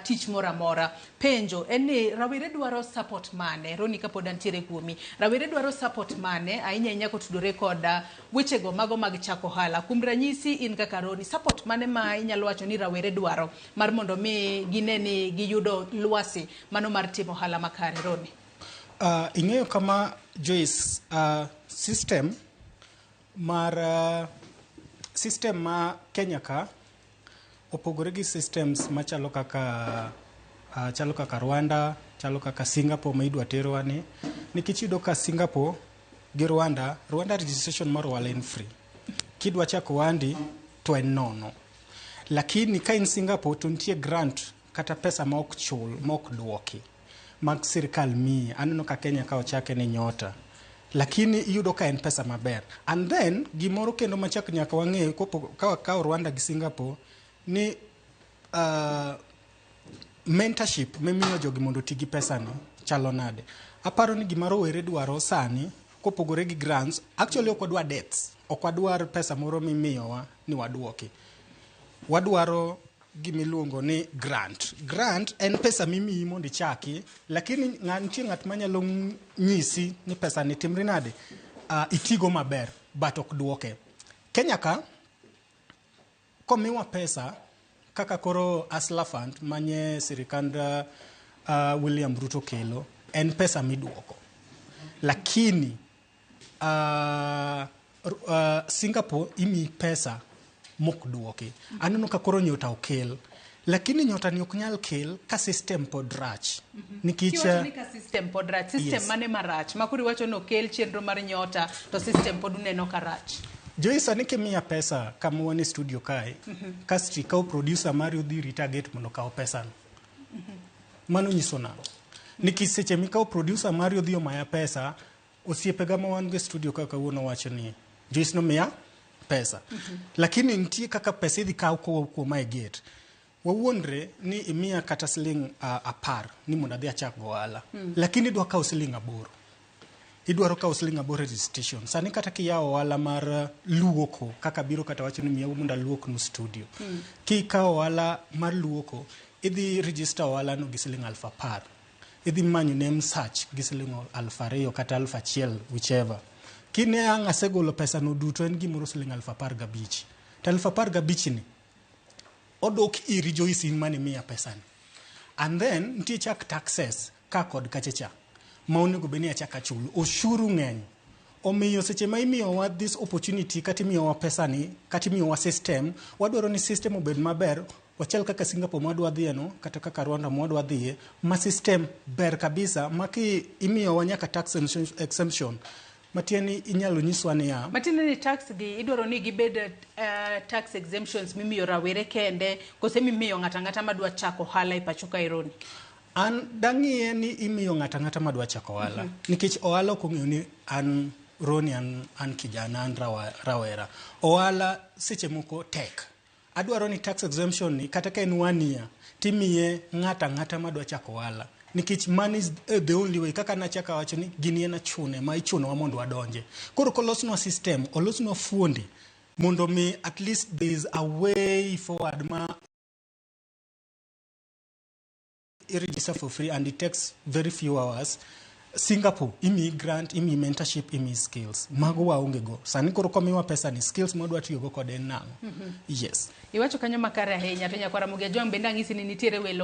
tich moro amora. Penjo en ni rawere dwaro support mane? Roni kapod antiere kuomi. Rawere dwaro support mane ahinya ahinya kotudore kod wechego mago mag chako ohala. Kuom ranyisi in kaka Roni, support mane ma inyalo wacho ni rawere dwaro mar mondo mi gine ni giyudo lwasi mano mar timo ohala makare Roni? Ing'eyo kama Joyce, system mar system ma Kenya ka opogore gi systems machalo kaka chalo kaka Rwanda, chalo kaka Singapore ma idwa terwa ni. Nikech iyudo ka Singapore gi Rwanda, Rwanda registration mar ohala en free. Kidwa chako ohandi to en nono. Lakini ka in Singapore to nitie grant kata pesa ma ok chul, ma ok duoki mag sirkal miyi. Aneno ka Kenya ka ochake ni Nyota. Lakini iyudo ka en pesa maber. And then gimoro kendo machak nyaka wang'e ka wakawo Rwanda gi Singapore ni mentorship mimiyo jogi mondo oti gi pesa ni chalo nade. Aparo ni gima rowere dwaro sani kopogore gi grants, actually ok wadwar debts, ok wadwar pesa moro mimiyowa ni waduoki. Wadwaro gimiluongo ni grant. Grant en pesa mimiyi mondo ichaki, lakini nitie ng'at manyalo nyisi ni pesa ni timri nade, itigo maber, but ok duoke. Kenya ka, komiwa pesa, kaka koro Hustler Fund manye sirikand William Ruto kelo, en pesa miduoko. Lakini Singapore imiyi pesa mok duoki. Aneno ka koro Nyota okel. Lakini Nyota ni ok nyal kel ka system pod rach. Nikech Kiwacho ni ka system pod rach, system mane marach? Ma koro iwacho ni okel chenro mar Nyota to system pod uneno ka rach. Joyce, sani kimiya pesa kama wan e studio kae, kasto ikawo producer mari odhi rita gate mondo okaw pesano. Mano nyiso nang'o? Nikech seche mikawo producer mari odhi omaya pesa, osiepega ma wan go e studio ka kawuono wacho ni Joyce nomiya pesa. Lakini nitie kaka pesa idhi kaw kowuok kuoma e gate. Wawuondre ni imiya kata siling 10 ni mondo adhi achak go ohala. Lakini idwa kawo siling 8. Idwaro kawo siling 8 registration. Sani kata kiyawo ohala mar luoko, kaka biro kata wacho ni miya mondo aluoknu studio. Kikawo ohala mar luoko, idhi register ohala no gi siling 10,000. Idhi manyo name search gi siling 2,000 kata 1,000 whichever. Kine ang' asegolo pesa no duto en gimoro siling 15,000. To 15,000 ni odok iri Joyce in mane miya pesa ni. And then nitie chak taxes ka kod kacha cha ma onego bed ni achak achulo. Oshuru ng'eny. Omiyo seche ma imiyowa this opportunity kata imiyowa pesa ni kata imiyowa system, wadwaro ni system obed maber, wachal kaka Singapore mwadwa dhiye no kata kaka Rwanda mwadwa dhiye ma system ber kabisa ma ki imiyowa nyaka tax exemption matiende ni inyalo nyiswa niya Matiende ni tax gi idwaro ni gibed tax exemptions mimiyo rawere kende kose mimiyo ng'ato ang'ata madwa chako ohala e pacho kae Roni? An dang'iye ni imiyo ng'ato ang'ata madwa chako ohala. Nikech ohala ok ong'eyo ni an Roni an kijana an rawera. Ohala seche moko tek. Adwaro ni tax exemption ni kata ka en one year timiye ng'ato ang'ata madwa chako ohala. Nikech money is the only way kaka nachako awacho ni gini en achune ma ichunowa mondo wadonje. Koro kolosnwa system, olosnwa fuonde mondo mi at least there is a way forward ma i register for free and it takes very few hours. Singapore imiyi grant, imiyi mentorship, imiyi skills. Mago waonge go. Sani koro komiwa pesa ni skills mwadwa tiyogo kode en nang'o? Yes. Iwacho kanyo makare ahinya to nyakwara Ramogi Ajwang' bende ang'isi ni nitiere welo